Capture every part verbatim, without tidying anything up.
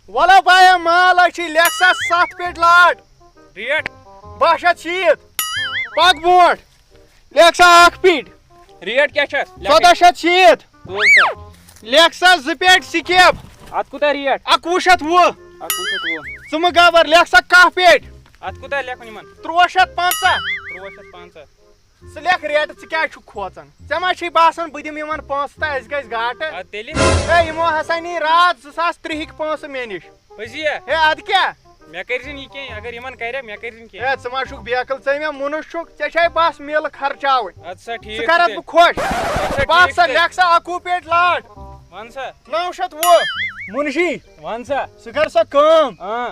وَلہٕ بایا مال، أسۍ چھِ لیکھ سا ستھ پیٹہِ لاٹ۔ ریٹ؟ باہ شیٚتھ شیٖتھ۔ پَک برونٛٹھ۔ لیکھ سا اکھ پیٹہِ۔ ریٹ کیٛاہ چھِ؟ لیکھ۔ ژۄداہ شیٚتھ شیٖتھ۔ تُل سا۔ لیکھ سا زٕ پیٹہِ سِکیب۔ اَتھ کوٗتاہ ریٹ؟ اَکوُہ شیٚتھ وُہ۔ اَکوُہ شیٚتھ وُہ۔ ژٕ مہٕ گبر، لیکھ سا کاہ پیٹہِ۔ اَتھ کوٗتاہ لیکھُن یِمن؟ تُرٛواہ شیٚتھ پنٛژاہ۔ تُرٛواہ شیٚتھ پنٛژاہ۔ ژٕ لیکھ ریٹ، ژٕ کیٛازِ چھُکھ کھوژان؟ ژےٚ ما چھے باسان بہٕ دِمہٕ یِمن پونٛسہٕ تہٕ اَسہِ گژھِ گاٹہٕ؟ اَدٕ تیٚلہِ؟ ہے، یِمو ہسا نی راتھ زٕ ساس ترٛہِکۍ پونٛسہٕ مےٚ نِش۔ پٔزی ہا؟ ہے، اَدٕ کیٛاہ؟ مےٚ کٔرۍ زِ نہٕ یہِ کینٛہہ، اگر یِمن کرِ، مےٚ کٔرۍ زِ نہٕ کینٛہہ۔ ہے، ژٕ ما چھُکھ بیقل، ژٕ مےٚ مُنُش چھُکھ، ژےٚ چھے بس میلہٕ خرچاوٕنۍ۔ اَدٕ سا، ژٕ ٹھیٖک کر چھُ اَتھ تیٚلہِ۔ بہٕ خۄش؟ اَدٕ سا، بہٕ ٹھیٖک سا چھُ تیٚلہِ۔ لیکھ سا اَکوُہ پیٹہِ لاٹ۔ وَن سا۔ نَو شیٚتھ وُہ۔ مُنشی۔ وَن سا۔ ژٕ کر سا کٲم۔ آ۔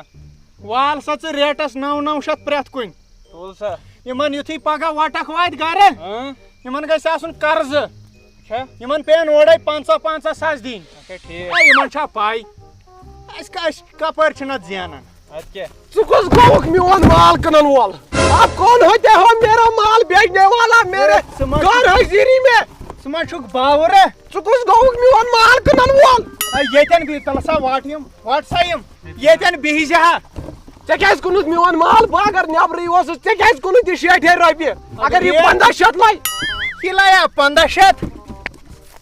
وال سا ژٕ ریٹس نَو نَو شیٚتھ پرٛٮ۪تھ کُنہِ۔ تُل سا۔ یِمن یُتھُے پگاہ وٹکھ واتہِ گرٕ، اۭں۔ یِمن گژھِ آسُن قرضہٕ۔ اچھا۔ یِمن پیٚن اورے پنٛژاہ پنٛژاہ ساس دِنۍ۔ اچھا، ٹھیٖک۔ اے، یِمن چھا پاے؟ اَسہِ کا-، أسۍ کپٲرۍ چھِنہٕ اَتھ زینان؟ اَدٕ کیٛاہ؟ ژٕ کُس گوٚوُکھ میون مال کٕنن وول؟ آپ کون ہوتے ہو میرا مال بیچنے والا؟ میرے ہے، ژٕ ما گھر حٲضِری میں۔ ژٕ ما چھُکھ باورٕ؟ ژٕ کُس گوٚوُکھ میون مال کٕنن وول؟ اے، ییٚتٮ۪ن بِہِتھ تَلہٕ سا واٹھ یِم۔ وٹ سا یِم ییٚتٮ۪ن بِہِزِ ہا۔ ژےٚ کیٛازِ کُنُتھ میون مال؟ بہٕ اگر نٮ۪برٕے اوسُس، ژےٚ کیٛازِ کُنُتھ یہِ شیٹھے رۄپیہِ؟ اگر یہِ ریٹ؟ پنٛداہ شیٚتھ لَے۔ یہِ لَیا پنٛداہ شیٚتھ؟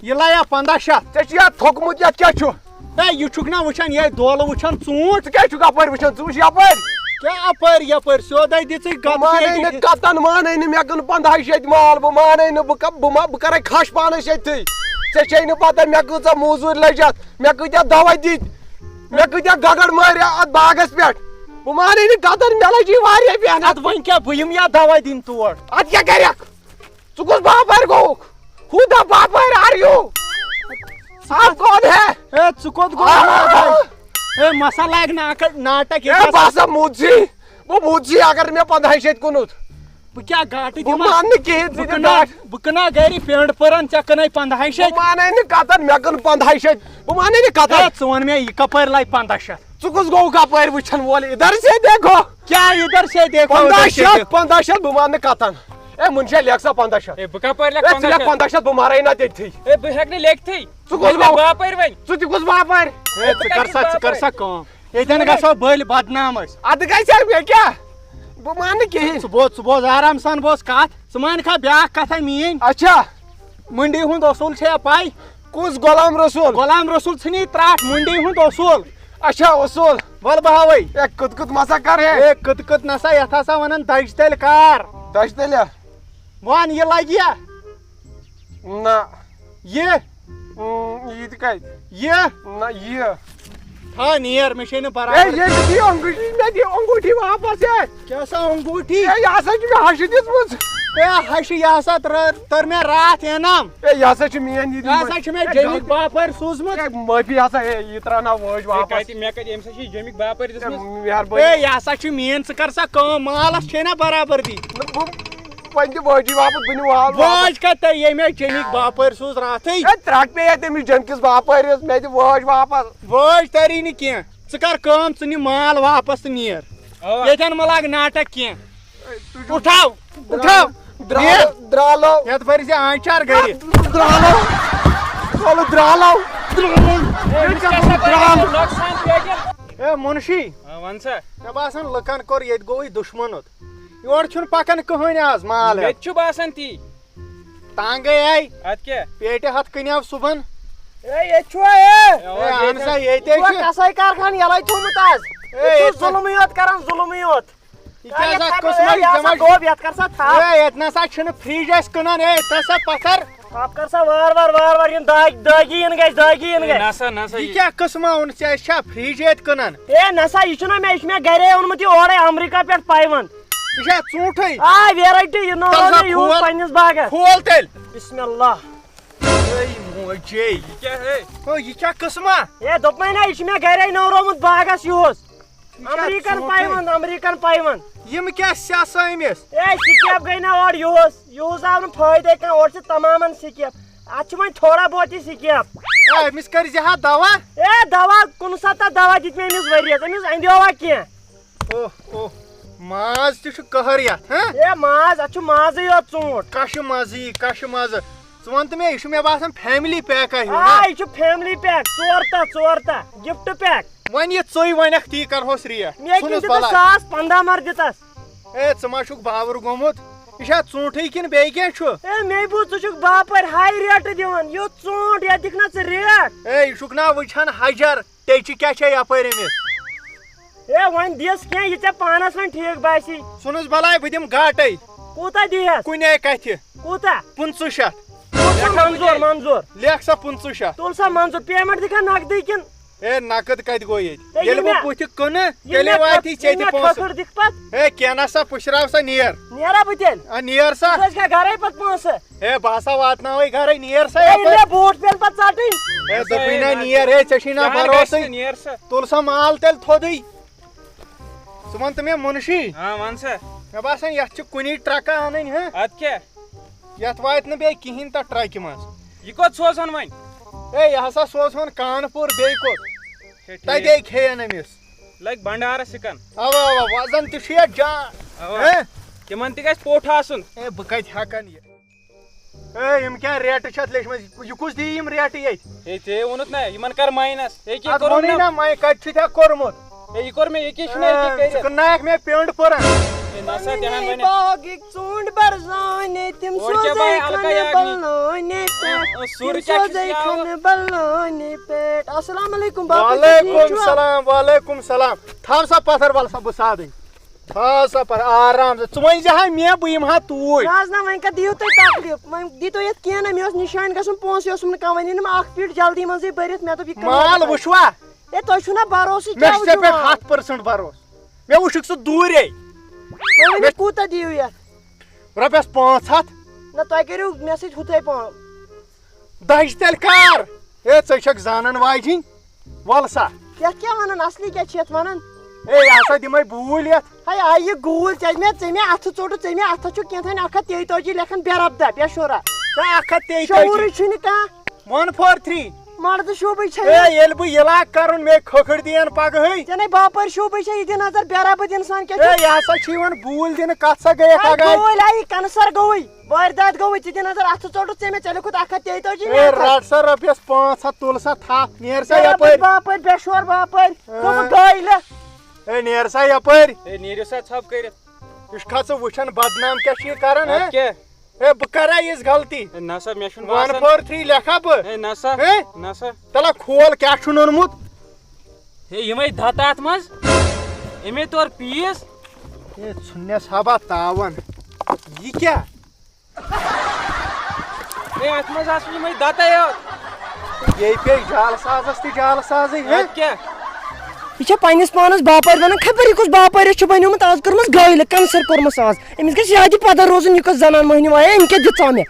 یہِ لَیا پنٛداہ شیٚتھ؟ ژےٚ چھُ یَتھ تھوٚکمُت، یَتھ کیٛاہ چھُ؟ ہے، یہِ چھُکھ نا وٕچھان، یہِ دولہٕ وٕچھان ژوٗنٛٹھ؟ ژٕ کیٛازِ چھُکھ اَپٲرۍ وٕچھان؟ ژٕ وٕچھ یَپٲرۍ۔ کیٛاہ اَپٲرۍ یَپٲرۍ؟ سیوٚدَے دِژٕے بہٕ گَتہٕ مانَے پیٹہِ نہٕ دِتھ۔ کَتَن، مانَے نہٕ، مےٚ کٕن پنٛداہَے شیٚتہِ مال، بہٕ مانَے نہٕ، بہٕ کَ-، بہٕ ما-، بہٕ کَرَے کھَش پانَس سۭتۍ۔ ژےٚ چھے نہٕ پَتہ مےٚ کۭژاہ موٚزوٗرۍ لٔج اَتھ۔ مےٚ کۭتیٛاہ دوا دِتۍ، مےٚ کۭتیٛاہ گگر مٲرۍ اَتھ باغس پٮ۪ٹھ۔ بہٕ مانَے نہٕ کَتَن، مےٚ لَجی واریاہ محنت۔ اَدٕ وۄنۍ کیٛاہ، بہٕ یِمہٕ یا دوا دِنہِ تور؟ اَدٕ کیٛاہ کَرٮ۪کھ؟ ژٕ کُس باپار گوٚوُکھ؟ Who the باپار are you؟ آپ کون ہے؟ ہے، ژٕ کوٚت گوٚوُکھ آہ! باپار؟ ہے، مسا لاگ ناٹک، ناٹک یہِ ہے، کیٛاہ بہٕ ہسا موٗدسٕے۔ بہٕ موٗدسٕے، اگر مےٚ پنٛداہے شیٚتہِ کُنُتھ۔ بہٕ کیٛاہ گاٹہٕ بہٕ دِمہٕ؟ مانہٕ نہٕ کِہیٖنۍ، ژٕ بہٕ دِ کٕنہٕ، گاٹہٕ۔ بہٕ کٕنہٕ گرِ پینٹ پٔرن، ژےٚ کٕنَے پنٛداہے بہٕ شیٚتہِ۔ مانَے نہٕ کَتَن، مےٚ کٕن پنٛداہے شیٚتہِ۔ بہٕ مانَے نہٕ کَتَن۔ ہے، ژٕ وَن مےٚ، یہِ کَپٲرۍ لَگہِ پنٛداہ شیٚتھ؟ ژٕ کُس گوٚو کَپٲرۍ وٕچھَن وول؟ اِدھر سے دیکھو۔ کیٛاہ اِدھر سے دیکھو، پنٛداہ اِدھر سے شیٚتھ، دیکھو۔ پنٛداہ شیٚتھ، بہٕ مانہٕ نہٕ کَتَن۔ اے، مُنشا، لیکھ سا پنٛداہ شیٚتھ۔ اے، بہٕ کَپٲرۍ لیکھٕ اے، ژٕ پنٛداہ لیکھ شیٚتھ؟ پنٛداہ شیٚتھ، بہٕ مارَے نہ تٔتھی۔ اے، بہٕ ہٮ۪کہٕ نہٕ لیکھتھٕے۔ ژٕ کُس لیکھ گوٚو؟ باپٲرۍ وۄنۍ۔ ژٕ تہِ کُس باپٲرۍ؟ اے، ژٕ کَر سا، ژٕ کَر سا کٲم۔ ییٚتٮ۪ن گژھو بٔلۍ بدنام أسۍ۔ اَدٕ گژھِ ہا مےٚ کیٛاہ؟ بہٕ مانہٕ نہٕ کِہیٖنۍ۔ ژٕ بوز، ژٕ بوز آرام سان بوز کَتھ۔ ژٕ مانکھا بیٛاکھ کَتھا میٛٲنۍ؟ اچھا۔ مٔنڈی ہُنٛد اصوٗل چھےٚ پَے؟ کُس غلام رسول؟ غلام رسول ژھٕنی ترٛٹھ، مٔنڈی ہُنٛد اصوٗل۔ اچھا، اصوٗل۔ وَلہٕ بہٕ ہاوَے۔ اے، کٕت کٕت مسا کَرٕ ہے؟ اے، کٕت کٕت نسا، یَتھ ہسا وَنان دَجہِ تَلہِ کار۔ دَجہِ تَلہِ ہا؟ وَن، یہِ لَگہِ یا؟ نہ۔ یہِ؟ اۭں، یہِ تہِ کَتہِ؟ یہِ؟ نہ، یہِ۔ تھاو نیر، مےٚ چھے نہٕ اے، برابر۔ ییٚتہِ دِ انگوٗٹھی، مےٚ دِ انگوٗٹھی واپس، اے۔ کیٛاہ سا انگوٗٹھی؟ اے، یہِ ہسا چھِ مےٚ ہَشہِ دِژمٕژ۔ اے، ہَشہِ، یہِ ہسا ترٛٲ-، تٔر مےٚ راتھ انعام۔ اے، یہِ ہسا چھِ میٛٲنۍ، یہِ دِ یہِ ہسا چھِ مےٚ اے، جیٚمِکۍ غلطی۔ باپٲرۍ سوٗزمٕژ۔ اے، معٲفی ہسا، اے، یہِ ترٛاو نا وٲج اے، واپس۔ کَتہِ، مےٚ کَتہِ، أمِس ہا چھِ جیٚمِکۍ باپٲرۍ اے، دِژمٕژ۔ مہربٲنی۔ اے، یہِ ہسا چھُ میٛٲنۍ، ژٕ کر سا کٲم، مالس چھے نا برابردی؟ نہ، بہٕ وۄنۍ دِ وٲجی واپس، بہٕ نِمہٕ وال واپس۔ وٲج کَتہِ تۄہہِ، ییٚمہِ آیہِ جیٚمِکۍ باپٲرۍ سوٗز راتھٕے؟ اے، ترٛٹھ پیٚیہِ تٔمِس جیٚمکِس باپٲرِس، مےٚ دِ وٲج واپس۔ وٲج تَری نہٕ کینٛہہ، ژٕ کر کٲم، ژٕ نہِ مال واپس تہٕ نیر۔ اوا۔ ییٚتٮ۪ن مہ لاگ ناٹک کینٛہہ۔ اے، تُہۍ چھِو اُٹھاو، اُٹھاو۔ درٛالو، نیر۔ درٛالو۔ یَتھ بٔرۍ زِ آنچار گرِ۔ درٛالو۔ درٛالو، درٛالو۔ اے، ییٚتہِ کیٛاہ چھُ درٛالو؟ نۄقصان پیٹہِ۔ اے، مُنشی۔ آ، وَن سا۔ مےٚ باسان لُکن کوٚر ییٚتہِ گوٚوٕے دُشمنُت۔ یورٕ چھُنہٕ پکان کٕہٕنۍ آز مال ہٮ۪تھ۔ مےٚ تہِ چھُ باسان تی۔ تنگ گٔے آے۔ ادٕ کیٛاہ؟ پیٹہِ ہتھ کٕنیو صُبحن۔ اے، ییٚتہِ چھُ اے۔ اے، اوا، اہن ییٚتہِ سا، ہا۔ ییٚتے یہِ چھُ چھُ۔ کسٲے کارخان یَلَے تھوٚومُت آز۔ اے، یہِ چھُ ییٚتہِ چھُ۔ ظُلمٕے یوت کران، ظُلمٕے یوت۔ یہِ کیٛاہ اے، سا یَتھ قٕسمہ، تھپھ، یہِ اے، یَتھ جمع سا چھُ۔ دوٚب، یَتھ کر سا تھپھ۔ اے، ییٚتہِ نسا چھُنہٕ فرجہِ اَسہِ کٕنان، اے، ییٚتہِ نسا پتھر۔ تھپھ کر سا وار وار، وار وار، یِن داغ، دٲگی یِن گژھِ، دٲگی یِن اے، گژھِ۔ نسا، نسا، یہِ یہِ۔ کیٛاہ قٕسمہ اوٚن ژےٚ؟ اَسہِ چھا فرج ییٚتہِ کٕنان؟ اے، نسا، یہِ چھُنہ مےٚ، یہِ چھُ مےٚ گرے اوٚنمُت یہِ اورے امریکہ پٮ۪ٹھ پیوند۔ یہِ چھا ژوٗنٛٹھٕے؟ آ، variety، یہِ نوٚو تَلہٕ سا مےٚ یوٗز کھول۔ پننِس باغس۔ کھول تیٚلہِ۔ بسم اللہ۔ اے موجے۔ یہِ کیٛاہ ہے؟ او، یہِ کیٛاہ قٕسمہ؟ اے، دوٚپمَے نا، یہِ چھُ مےٚ گرے نوٚورومُت باغس یُہُس۔ یہِ چھا امریکن ژوٗنٛٹھٕے؟ پیوند، امریکن پیوند۔ یِم کیٛاہ سیاسہٕ أمِس؟ اے، سِکیپ گٔے نا اورٕ یُہُس، یُہُس آو نہٕ فٲیدے کانٛہہ، اورٕ چھِ تمامن سِکیپ۔ اتھ چھِ وۄنۍ تھوڑا بہت یہِ سِکیپ۔ اے، أمِس کٔرۍ زِ ہا دوا۔ اے، دوا، کُنوُہ سَتتھ دوا دِتۍ مےٚ أمِس ؤرۍ یَس، أمِس اندیو وا کینٛہہ؟ اوہ، اوہ، ماز تہِ چھُ قہر یتھ، ہہ؟ اے ماز، اتھ چھُ مازٕے یوت ژوٗنٛٹھ۔ کشہِ مزٕ یی، کشہِ مزٕ۔ ژٕ وَن تہٕ مےٚ، یہِ چھُ مےٚ باسان family pack آ ہیوٗ، آ، نہ؟ یہِ چھُ family pack، ژور تہہ، ژور تہہ، gift pack۔ وۄنۍ یہِ ژٕے وۄنۍ اکھ تی کرہوس ریٹ۔ مےٚ کِنۍ ژھُنُس دِتس بلاے۔ ساس پنٛداہ مر دِتس۔ اے، ژٕ ما چھُکھ باور گوٚمُت؟ یہِ چھا ژوٗنٛٹھٕے کِنہٕ بیٚیہِ کینٛہہ چھُ؟ اے، مے بوٗز ژٕ چھُکھ باپٲرۍ ہاے ریٹہٕ دِوان۔ یُتھ ژوٗنٛٹھ، یتھ دِکھ نا ژٕ ریٹ۔ اے، یہِ چھُکھ نا وٕچھان حجر، ٹیٚچہِ کیٛاہ چھے یپٲرۍ أمِس؟ اے، وۄنۍ دِس کینٛہہ، یہِ ژےٚ پانس وۄنۍ ٹھیٖک باسی۔ ژھُنُس بلاے، بہٕ دِمہٕ گاٹے۔ کوٗتاہ دِیہس؟ کُنے کتھِ۔ کوٗتاہ؟ پٕنٛژٕہ شیٚتھ۔ تُل سا منظوٗر، منظوٗر۔ لیکھ سا پٕنٛژٕہ شیٚتھ۔ تُل سا منظوٗر، پیمنٹ دِکھا نقدٕے کِنہٕ؟ اے، نقد کتہِ گوٚو ییٚتہِ؟ تیٚلہِ ییٚلہِ بہٕ مےٚ، بُتھِ کٕنہٕ، ییٚلہِ تیٚلے مےٚ واتی کھۄ-، ژےٚ ییٚلہِ تہِ مےٚ پونٛسہٕ۔ کھۄکھٕر دِکھ پتہٕ؟ اے، کینٛہہ نسا، پُشراو سا، نیر۔ نیرا بہٕ تیٚلہِ؟ آ، نیر سا۔ ژٕ ٲسۍ کھا گرے پتہٕ پونٛسہٕ؟ اے، بہٕ ہسا واتناوے گرے، نیر سا اے، ییٚلہِ یپٲرۍ۔ مےٚ بوٗٹھ پیٚلہِ پتہٕ ژٹٕنۍ؟ اے، دوٚپُے نا، نیر، ہے، ژےٚ چھُے نا کیٛاہ گژھِ بروسٕے۔ نیر سا۔ تُل سا مال تیٚلہِ تھوٚدُے۔ ژٕ وَن تہٕ مےٚ، مُنشی۔ ہاں، وَن سا۔ مےٚ باسان، یَتھ چھِ کُنی ٹرٛکہٕ اَنٕنۍ، ہہ؟ اَدٕ کیٛاہ؟ یَتھ واتہِ نہٕ بیٚیہِ کِہیٖنۍ تَتھ ٹرٛکہِ منٛز۔ یہِ کوٚت سوزہون وۄنۍ؟ ہے، یہِ ہسا سوزہون کانپوٗر، بیٚیہِ کوٚت؟ اچھا، ٹھیٖک۔ تَتے کھیٚیَن أمِس۔ لَگہِ بَنڈارَس سِکَن۔ اَوا، اَوا، وَزَن تہِ چھُ یَتھ جان۔ اَوا۔ ہہ؟ تِمَن تہِ گژھِ پوٚٹھ آسُن۔ ہے، بہٕ کَتہِ ہٮ۪کَن یہِ؟ اے، یِم کیٛاہ ریٹہٕ چھِ اَتھ لیچھمٕژ؟ یہِ کُس دِیہِ یِم ریٹہٕ ییٚتہِ؟ ہے، ژےٚ ووٚنُتھ نا، یِمن کر ماینس۔ ہے، کیٛاہ اَتھ کوٚرُم ووٚنُے نا؟ نا، ماے کَتہِ چھُتھ ژےٚ کوٚرمُت؟ ہے، یہِ کوٚر مےٚ ییٚکے، چھُنہ ییٚکے اے، ژٕ کٔرِتھ۔ کٕننایَکھ مےٚ پینٛٹ پٔرن۔ ہے، نہ سا، تہِ ہن وَنہِ۔ باغٕکۍ ژوٗنٛٹھۍ برزانے، تِم اورٕ کیٛاہ سوزے بایہِ الکا کھنہٕ یاگنی؟ بلٲنہِ پٮ۪ٹھ۔ اے، اے، سُر تِم کیٛاہ چھُس سوزے یاوٕ؟ کھنہٕ بلٲنہِ پٮ۪ٹھ۔ السلام علیکم، باپٲرۍ چھا؟ وعلیکم ٹھیٖک چھُوا؟ سلام، وعلیکم سلام۔ تھاو سا پتھر، وَل سا بہٕ سادٕے۔ آ سا پر آرام سان۔ ژٕ ؤنۍ زِ ہا مےٚ، بہٕ یِمہٕ ہا توٗرۍ۔ نہ حظ نہ، وۄنۍ کَتھ دِیِو تُہۍ تکلیٖف؟ وۄنۍ دی تو یَتھ کینٛہہ نہ، مےٚ اوس نِشانہِ گژھُن پونٛسہٕ، یہِ اوسُم نہٕ کانٛہہ، وۄنۍ أنِم اَکھ پیٖٹ جلدی منٛزٕے بٔرِتھ، مےٚ دوٚپ یہِ کٕنہٕ مال بہٕ۔ وٕچھوا؟ ہے، تۄہہِ چھُو نہ بروسٕے، مےٚ کیٛاہ چھُ ژےٚ وٕچھِو پٮ۪ٹھ مال؟ ہَتھ پٔرسَنٛٹ بروسہٕ۔ مےٚ وٕچھُکھ ژٕ دوٗرے۔ وۄنۍ ؤنِو، مےٚ کوٗتاہ دِیِو یَتھ؟ رۄپیَس پانٛژھ ہَتھ۔ نہ، تۄہہِ کٔرِو مےٚ سۭتۍ ہُتھَے پہم۔ دَجہِ تیٚلہِ کار؟ ہے، ژٕ چھَکھ زانَن واجِنۍ۔ وَل سا۔ یَتھ کیٛاہ وَنان؟ اَصلی کیٛاہ چھِ یَتھ وَنان؟ ہے، یہِ ہسا دِمَے بوٗلۍ یَتھ۔ ہے، آ، یہِ گوٗلۍ ژےٚ مےٚ، ژےٚ مےٚ اَتھٕ ژوٚٹُتھ، ژےٚ مےٚ اَتھَس چھُ کینٛہہ تام اَکھ ہَتھ تیٚیہِ تٲجی لیکھان بے رَبدہ، بے شُرا۔ ہے، اَکھ ہَتھ تیٚیہِ تٲجی۔ شعوٗرٕے چھُنہٕ کانٛہہ۔ One four three۔ مَردٕ شوٗبٕے چھےٚ ہے، یہِ۔ ییٚلہِ بہٕ یہِ لاگہٕ کَرُن، مے کھٔکھٕر دِیَن پَگہٕے۔ ژےٚ نے باپٲرۍ شوٗبٕے چھےٚ، یہِ دِ نظر بے رَبٕد اِنسان کیٛاہ ہے، چھُ۔ یہِ ہسا چھُ یِوان بوٗلۍ دِنہٕ، کَتھ سا گٔیَکھ ہے، اَگاے؟ گوٚوٕے، آ، یہِ کَنسَر گوٚوٕے۔ واردات گوٚوٕے، ژٕ دِ نظر، اَتھٕ ژوٚٹُتھ ژےٚ مےٚ، ژےٚ لیوٚکھُتھ اَکھ ہَتھ تیٚیہِ تٲجی ہے، میٛادٕ۔ رَٹ سا رۄپیَس پانٛژھ ہَتھ، تُل سا تھَپھ، نیر سا ہے، یَپٲرۍ۔ باپٲرۍ، بے شور باپٲرۍ، ہاں۔ دوٚپُکھ گٲلۍ۔ ہے، نیر سا یَپٲرۍ۔ ہے، نیٖرِو سا ژھۄپہٕ کٔرِتھ۔ یہِ چھُکھا ژٕ وٕچھان بدنام کیٛاہ چھُ یہِ کَران، اَدٕ ہہ؟ کیٛاہ؟ ہے، بہٕ کَرا یِژھ غلطی؟ ہے، نہ سا، مےٚ چھُنہٕ وَن باسان۔ Four three لیکھا بہٕ؟ ہے، نہ سا، ہے؟ نہ سا۔ تَلہ کھول، کیٛاہ چھُن اوٚنمُت؟ ہے، یِمَے دَتہٕ اَتھ منٛز، اَمے تور پیٖس۔ ہے، ژھُننَس ہبا تاوَن۔ یہِ کیٛاہ؟ ہے، اَتھ منٛز آسہٕ یِمَے دَتَے یوت۔ یے پیٚیہِ جالہٕ سازَس تہِ جالہٕ سازٕے، ہے؟ اَدٕ کیٛاہ؟ یہِ چھےٚ پنٛنِس پانَس باپٲرۍ وَنان، خبر یہِ کُس باپٲرۍ چھُ بَنیومُت، آز کٔرمٕژ گٲلۍ، کَنسَر کوٚرمَس آز۔ أمِس گژھِ یادِ پَتہ روزُن، یہِ کۄس زَنان مۄہنیو آیہِ، أمۍ کیٛاہ دِژاو مےٚ؟